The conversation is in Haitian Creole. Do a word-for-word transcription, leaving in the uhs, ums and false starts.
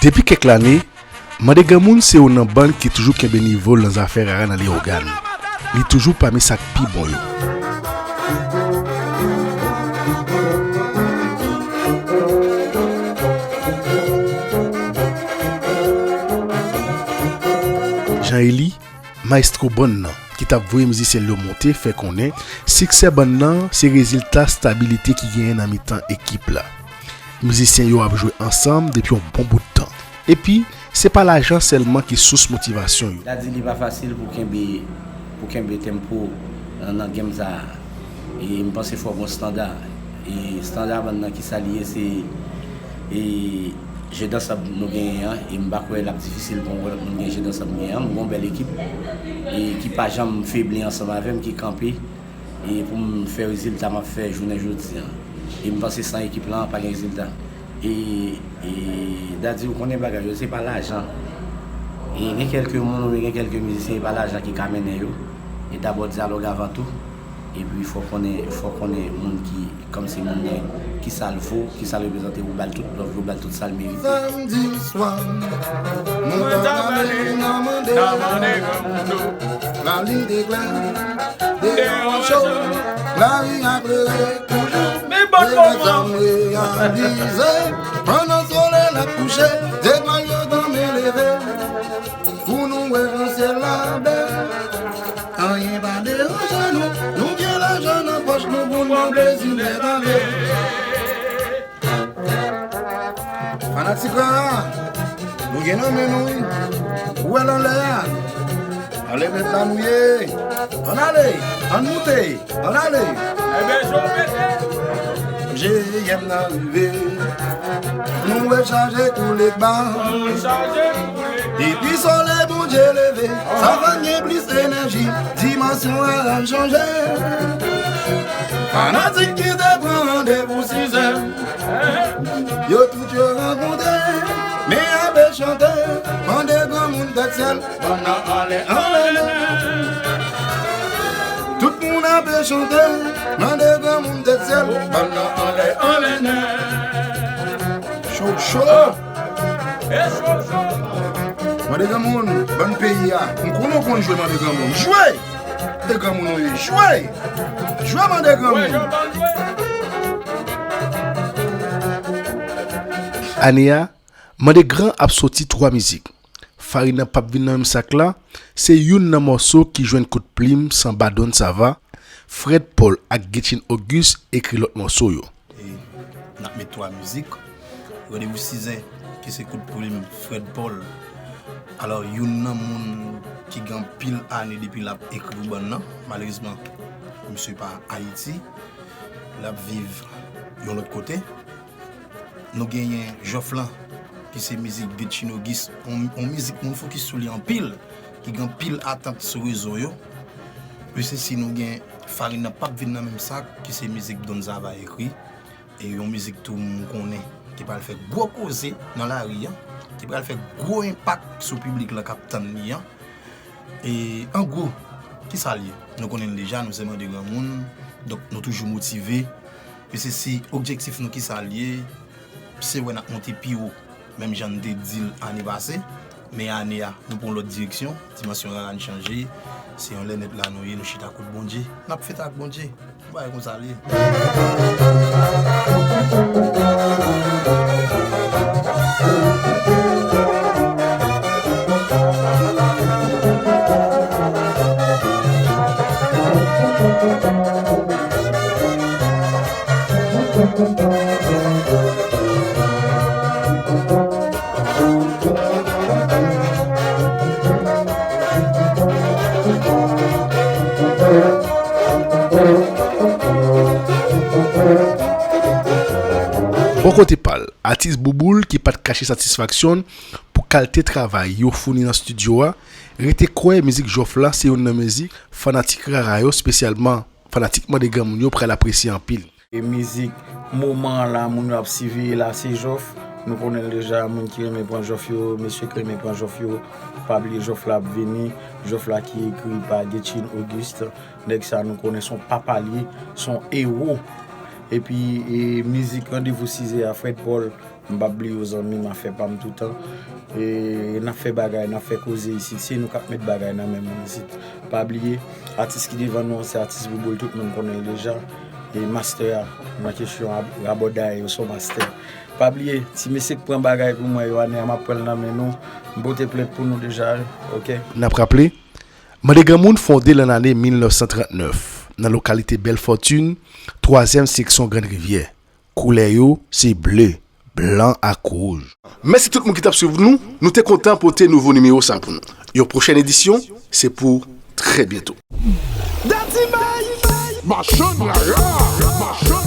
Depi kèk lane, Mande Granmoun se youn nan bann ki toujou kenbe nivo l nan zafè rara nan Leyogàn. Li toujou pami sa k pi bon yo. Jean Élie, mayestwo bann nan, ki t ap voye mizisyen l yo monte, fè konnen siksè bann nan se rezilta stabilite ki genyen nan mitan ekip la. Mizisyen yo ap jwe ansanm depi yon bon bout tan. Epi, se pa lajan sèlman ki sous motivasyon yo. Daddy, li pa fasil pou kenbe, pou kenbe tempo nan, nan game sa a. E m panse fò w gon standa. E standa bann nan ki sa li ye, se, e, je dansab nou genyen an. E m pa kwè l ap difisil pou yon lòt moun gen je dansab m genyen an. M gon bèl ekip, e ki pa janm febli ansanm avè m, ki kanpe, e pou m fè rezilta m ap fè jounen jodi an. E m panse san ekip lan, pa gen rezilta. E, e Daddy, ou konnen bagay yo, se pa lajan. E gen kèlke moun oubyen gen kèlke mizisyen, e pa lajan ki ka mennen yo. E dabò dyalòg avan tou. Epi fò konnen, fò konnen moun ki, kòm se moun nan, ki sa l vo, ki sa l reprezante, ou ba l tout love, ou ba l tout sa l merite. Samdi swa, nou t ap ale nan Mande Granmoun. Lalin te klè, deyò an cho, lari a klere toujou. E lè sa m reyalize, pandan solèy la kouche, zetwal yo tanmen leve. Pou nou wè jan syèl la bèl. Anyen pa deranje nou, nou gen lajan nan pòch nou pou n pran plezi nèt ale. Fanatik rara, nou gen nan men nou wi. Ou wè l anlè a. Anlè nèt la nou ye. Ann ale, ann moute, ann ale. Ebyen, je w pete. J M nan rive. Nou wè chaje koule ba. Epi solèy Bondye leve, sa va gen plis enèji, dimansyon an ap chanje. Fanatik ki te pran randevou sizè, yo tout yo rankontre, men ape chante, mande granmoun tèt syèl, bann nan anlè, anlè, anlè. Tout moun ape chante, mande granmoun tèt syèl, bann nan anlè, anlè, anlè. Cho, cho. Mande granmoun, bann peyi a. M konnen w konn jwe mande granmoun. Jwe! Mande granmoun ou ye. Jwe! Jwe mande granmoun. Ane a, Mande Gran ap soti twa mizik. Farin nan p ap vin nan menm sak la, se youn nan mòso ki jwenn kout plim sanba Don Sava, Fred Paul ak Getchin Auguste ekri lòt mòso yo. E n ap met twa mizik. Randevou sizè, ki se kout plim Fred Paul. Alò, youn nan moun ki gen anpil ane depi l ap ekri pou bann nan. Malerezman, misye pa Ayiti. L ap viv yon lòt kote. Nou genyen Jòf lan, ki se mizik Getchin Auguste, yon, yon mizik moun fokis sou li anpil, ki gen anpil atant sou rezo yo. Mesye, si nou gen Farin nan p ap vin nan menm sak, ki se mizik Don Sava ekri, e yon mizik tou m konnen ki pral fè gwo koze nan lari an, ki pral fè gwo enpak sou piblik lan k ap tann li an. E an gwo, ki sa l ye? Nou konnen l deja, nou se mande granmoun, donk nou toujou motive. Mesye, si objektif nou ki sa l ye, se wè n ap monte pi wo, menm jan n te di l ane pase, men ane a, nou pran yon lòt direksyon, dimansyon rara n chanje, se yon lè nèt la nou ye, nou chita kot Bondye, n ap fete ak Bondye. Bagay konsa l ye. Bò kote pa l, atis Bouboul ki pa t kache satisfaksyon l pou kalte travay yo founi nan estidyo a, rete kwè mizik Jòf la se youn nan mizik fanatik rara yo, espesyalman fanatik mande granmoun yo pral apresye anpil. E mizik moman an la, moun yo ap siveye la, se Jòf. Nou konnen l deja, moun ki renmen pran Jòf yo, mesye ki renmen pran Jòf yo, pa bliye Jòf la ap vini. Jòf la ki ekri pa Getchin Auguste. Nèg sa nou konnen se yon papa l ye, se yon ewo. Epi, e, mizik Randevou sizè a, Fred Paul, M p ap bliye w zanmi m, afè pa m toutan. E n ap fè bagay, n ap fè koze isit. Se nou k ap met bagay nan men moun isit. Pa bliye, atis ki devan nou an, se atis Bouboul, tout moun konnen l deja. E mastè a, nan kesyon rab-, rabòday yo, se yon mastè. Pa bliye, ti mesye k pran bagay pou mwen yo, ane a, m ap pran l nan men nou. M pote plent pou nou deja, oke? N ap raple, Mande Granmoun fonde lan ane mil nèf san trant nèf, nan lokalite Bèl Fòtin, twazyèm seksyon Grann Rivyè. Koulè yo se ble, blan ak wouj. Mèsi tout moun ki t ap swiv nou. Nou te kontan pote nouvo nimewo sa pou nou. Yon pwochèn edisyon, se pou trè byento. Machann rara, machann